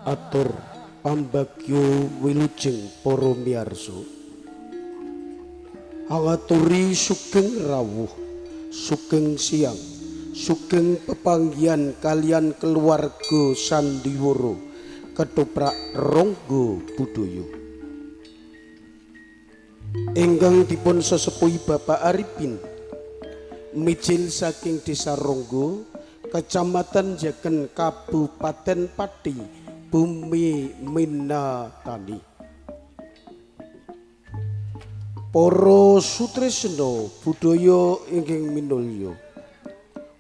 Atur pambagyo wilujeng para miyarsa. Angaturi sugeng rawuh, sugeng siang, sugeng pepanggihan kalian keluarga sandiwara ketoprak Ronggo Budaya. Ingkang dipun sesepuhi Bapak Arifin mijil saking Desa Ronggo, Kecamatan Jegen, Kabupaten Pati, Bumi Minatani. Para sutresna budaya ingkang minulya,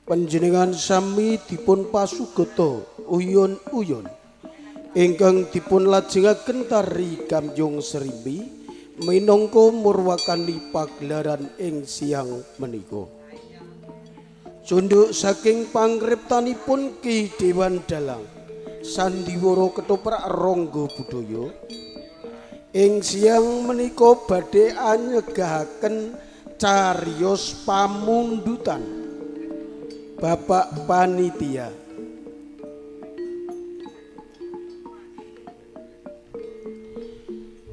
panjenengan sami dipun pasugata uyon-uyon ingkang dipun lajengaken tari Gambyong Serimpi minangka murwakani pagelaran ing siang menika. Cunduk saking pangriptanipun Ki Dewan Dalang Sandiwara Ketoprak Ronggo Budaya ing siang menika badhe anyegahaken cariyos pamundutan Bapak Panitia.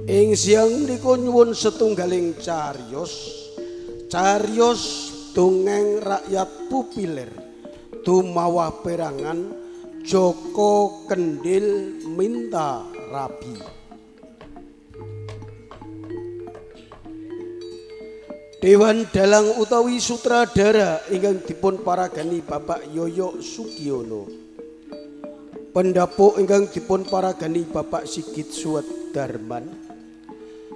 Ing siang menika nyuwun setunggaling cariyos, cariyos dongeng rakyat populer tumawah perangan Joko Kendil Minta Rabi. Dewan Dalang utawi sutradara ingkang dipun paragani Bapak Yoyo Sugiono. Pendapuk ingkang dipun paragani Bapak Sigit Suwardarman.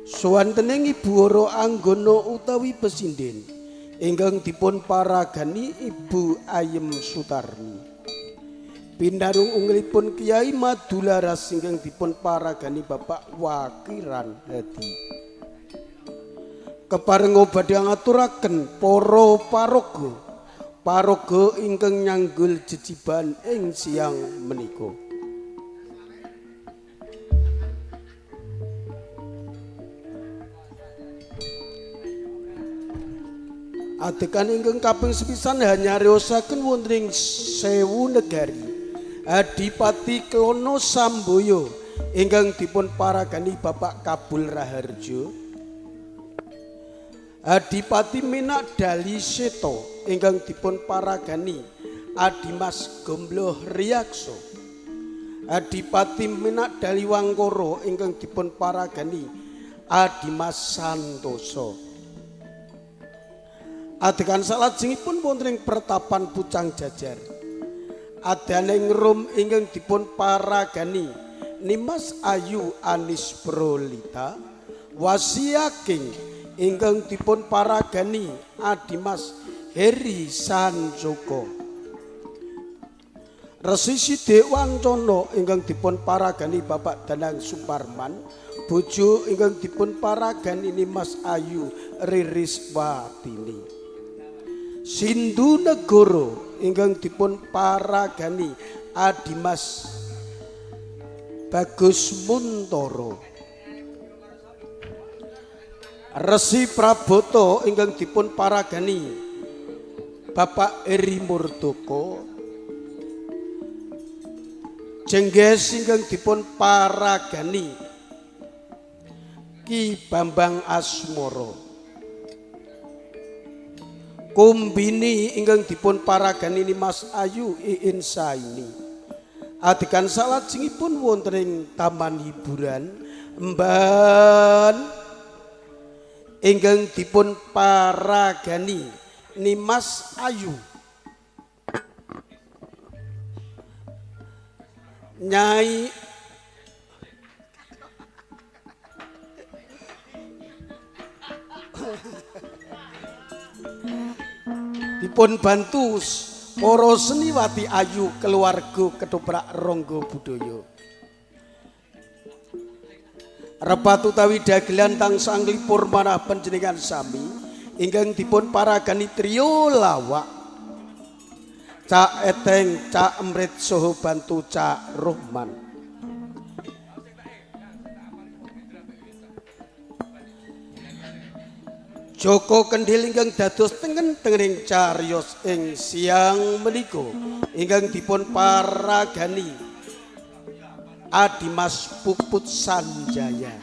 Suwantening Ibu Horo Anggono utawi pesinden ingkang dipun paragani Ibu Ayem Sutarmi. Pinarung ungelipun Kiai Madularas ingkang dipun paragani Bapak Wakiran Hadi. Keparenga badhe ngaturaken para paraga, paraga ingkang nyanggul jejiban ing siang menika. Adegan ingkang kaping sepisan hanyariosaken wonten ing Sewu Negari Adipati Klono Samboyo ingkang dipun paragani Bapak Kabul Raharjo. Adipati Minak Dali Seto ingkang dipun paragani Adimas Gombloh Riyakso. Adipati Minak Dali Wangkara ingkang dipun paragani Adimas Santoso. Adegan salajengipun wonten ing pertapan Pucang Jajar. Adaning rum ingkang dipun paragani Nimas Ayu Anis Prolita, Wasiaking ingkang dipun paragani Adimas Heri Sanjoko. Resi Sidik Wancono ingkang dipun paragani Bapak Danang Suparman, bojo ingkang dipun paragani Nimas Ayu Riris Watini. Sindu Negoro ingkang dipun paragani Adimas Bagus Muntoro. Resi Praboto ingkang dipun paragani Bapak Eri Murdoko. Jengges ingkang dipun paragani Ki Bambang Asmoro. Kumbini ingkang dipun paragani Nimas Ayu Iin Saini. Adegan salajengipun wonten ing taman hiburan Emban ingkang dipun paragani Nimas Ayu Nyai dipun bantu para seniwati ayu keluarga ketoprak Ronggo Budaya. Repat utawi dagelan tansah nglipur manah panjenengan sami ingkang dipun paragani trio lawak Cak Eteng, Cak Emrit saha bantu Cak Rohman. Joko Kendil ingkang dados tengen-tengening cariyos ing siang menika ingkang dipun paragani Adimas Puput Sanjaya.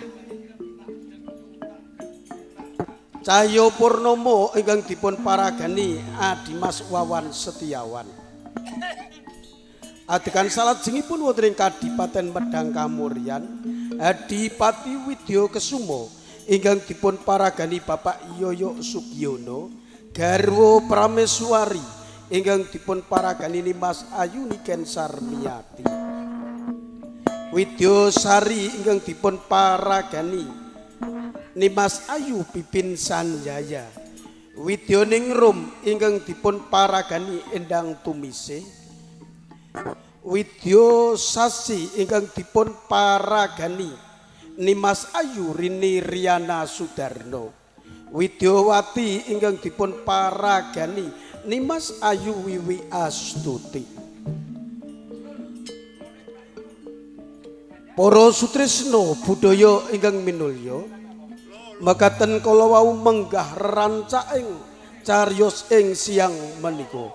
Cahyo Purnomo ingkang dipun paragani Adimas Wawan Setiawan. Adegan salajengipun wonten ing Kadipaten Medang Kamuryan, Adipati Widya Kesuma ingkang dipun paragani Bapak Yoyo Sugiono, garwa Prameswari ingkang dipun paragani Nimas Ayu Niken Sarmiati. Widya Sari ingkang dipun paragani Nimas Ayu Pipin Sanjaya. Widyaningrum ingkang dipun paragani Endang Tumise. Widya Sasi ingkang dipun paragani Nimas Ayu Rini Riana Sudarno. Widyawati ingkang dipun paragani Nimas Ayu Wiwi Astuti. Para sutresna budaya ingkang minulya, mekaten kala wau menggah rancaking cariyos ing siang menika.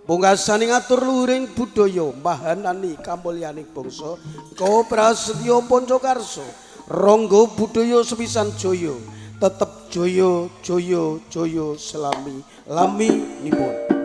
Pungkasaning atur luhuring budaya mahanani kamulyaning bangsa Eko Prasetyo Pancakarsa Ronggo Budaya sepisan jaya tetep jaya jaya jaya selami lami nipun.